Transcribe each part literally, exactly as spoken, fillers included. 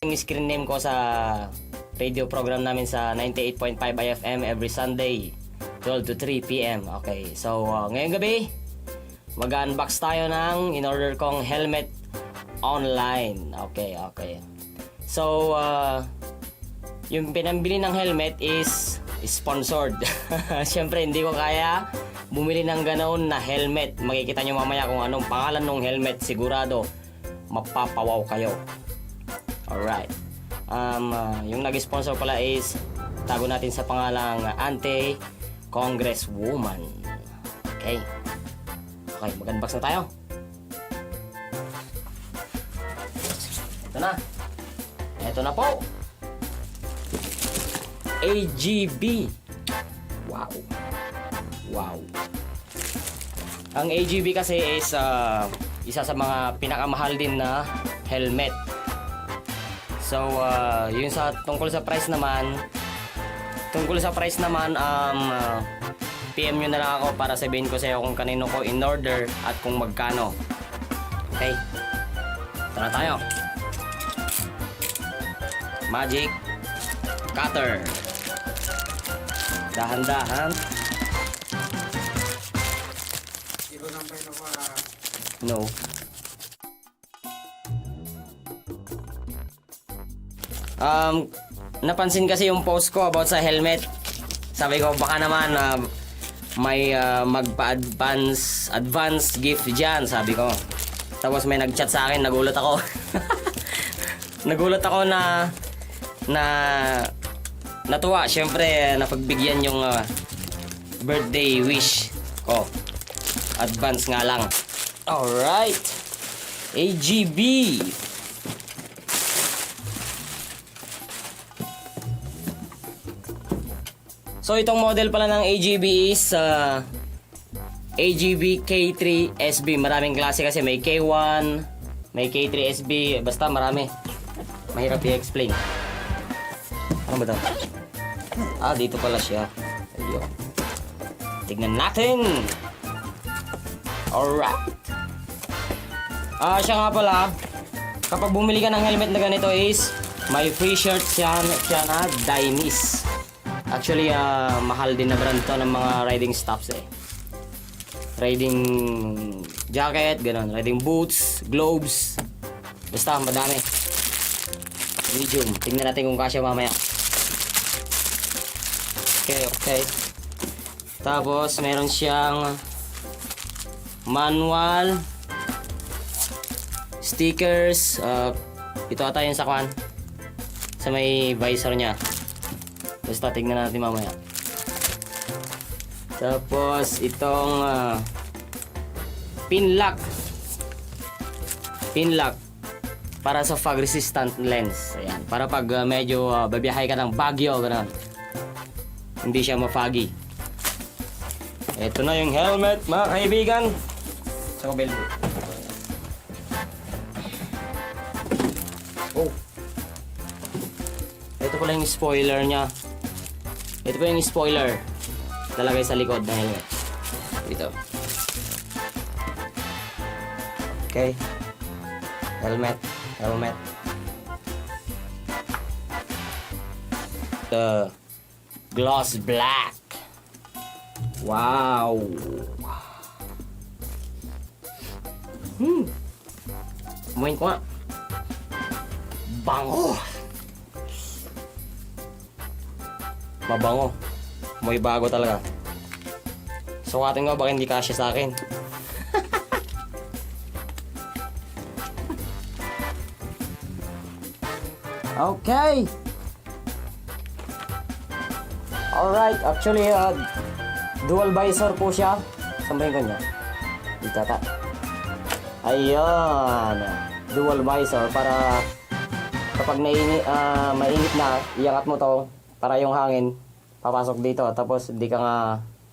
yung screen name ko sa radio program namin sa ninety-eight point five I F M every Sunday, twelve to three p m. Okay, so, uh, ngayong gabi, mag-unbox tayo ng in-order kong helmet online. Okay, okay. So, uh, yung pinambili ng helmet is sponsored. Siyempre, hindi ko kaya bumili ng ganoon na helmet. Makikita nyo mamaya kung anong pangalan ng helmet. Sigurado, mapapawaw kayo. Alright. Um, uh, yung nag-sponsor pala is, tago natin sa pangalang Ante Congresswoman. Okay. Okay, mag-unbox na tayo. Ito na. Ito na po. A G B. Wow. Wow. Ang A G B kasi is, ah, isa sa mga pinakamahal din na helmet. So, ah, yun sa, tungkol sa price naman, tungkol sa price naman, um, ah, P M nyo na lang ako para sabihin ko sa iyo kung kanino ko in order at kung magkano. Okay. Tara tayo. Magic cutter. Dahan-dahan. No. Um, napansin kasi yung post ko about sa helmet. Sabi ko, baka naman, ah, may, ah, magpa-advance, advance gift dyan, sabi ko. Tapos may nag-chat sa akin, nagulat ako. Nagulat ako na, na natuwa. Siyempre, napagbigyan yung, ah, birthday wish ko. Advance nga lang. Alright. A G B. So, itong model pala ng A G B is, ah, A G B K three S B. Maraming klase kasi, may K one, may K three S B, basta marami. Mahirap i-explain. Ano ba daw? Ah, dito pala siya. Ayun. Tignan natin. Alright. Ah, siya nga pala, kapag bumili ka ng helmet na ganito is may free shirt siya, siya na Dainese. Actually, ah, mahal din na brand to ng mga riding stuffs eh. Riding jacket, ganun. Riding boots, gloves. Basta, madami. Medium. Tingnan natin kung kasya mamaya. Okay, okay. Tapos, meron siyang manual, stickers, ah, ito ata yung sa kwan, sa may visor niya. Basta, tignan natin mamaya. Tapos, itong, ah, pin lock. Pin lock para sa fog resistant lens. Ayan. Para pag, ah, medyo, ah, babiyahe ka ng Baguio, ganun. Hindi siya ma-foggy. Ito na yung helmet, mga kaibigan. Sa kabel. Oh. Ito pala yung spoiler niya. Ito pa yung spoiler. Lalagay sa likod ng helmet. Ito. Okay. Helmet. Helmet. The gloss black. Wow. Hmm. Kumain ko nga. Bango. Mabango. May bago talaga. Sukatin ko, baka hindi kasya sa akin. Okay. Alright, actually, uh, dual visor po siya. Saan ba yung kanya? Dito ata. Ayan. Dual visor para kapag naini-, ah, mainit na, iangat mo to para yung hangin papasok dito. Tapos, hindi ka nga,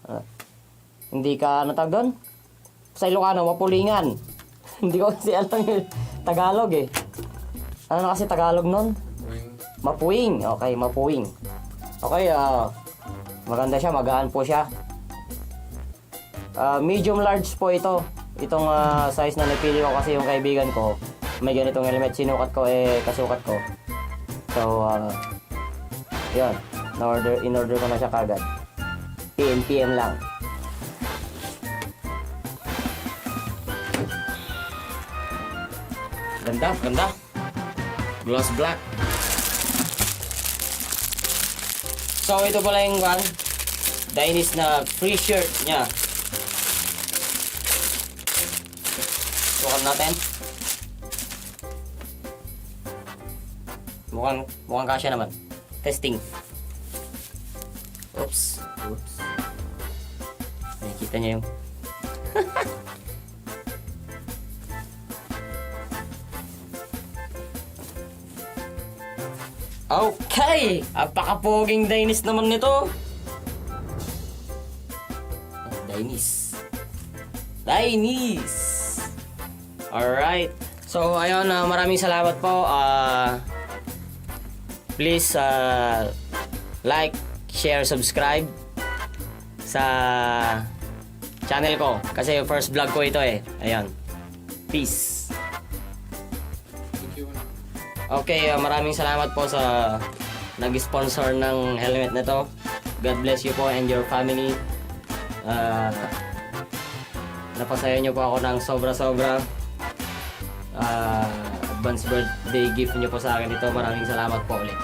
ah, hindi ka, ano tawag doon? Sa Ilocano, mapulingan. Hindi ko kasi alam yung Tagalog eh. Ano na kasi Tagalog nun? Mapuwing. Okay, mapuwing. Okay, ah, maganda siya, magaan po siya. Ah, medium large po ito. Itong, ah, size na napili ko kasi yung kaibigan ko, may ganitong helmet. Sinukat ko, eh, kasukat ko. So, ah, yun. In order, in order ko na siya kagad. P M, P M lang. Ganda, ganda. Gloss black. So, ito pala yung, kwan, Dainese na free shirt niya. Sukat natin. Mukhang, mukhang kasya naman. Testing. Oops. Oops. Nakikita niya yung Okay! Apakapoging Dainese naman nito. Dainese. Dainese. Alright. So, ayun, ah, maraming salamat po. Ah, please, ah, like, share, subscribe sa channel ko. Kasi first vlog ko ito eh. Ayun. Peace. Okay, ah, maraming salamat po sa nag-sponsor ng helmet na to. God bless you po and your family. Ah, napasaya niyo po ako ng sobra-sobra. Ah, advance birthday gift niyo po sa akin ito. Maraming salamat po ulit.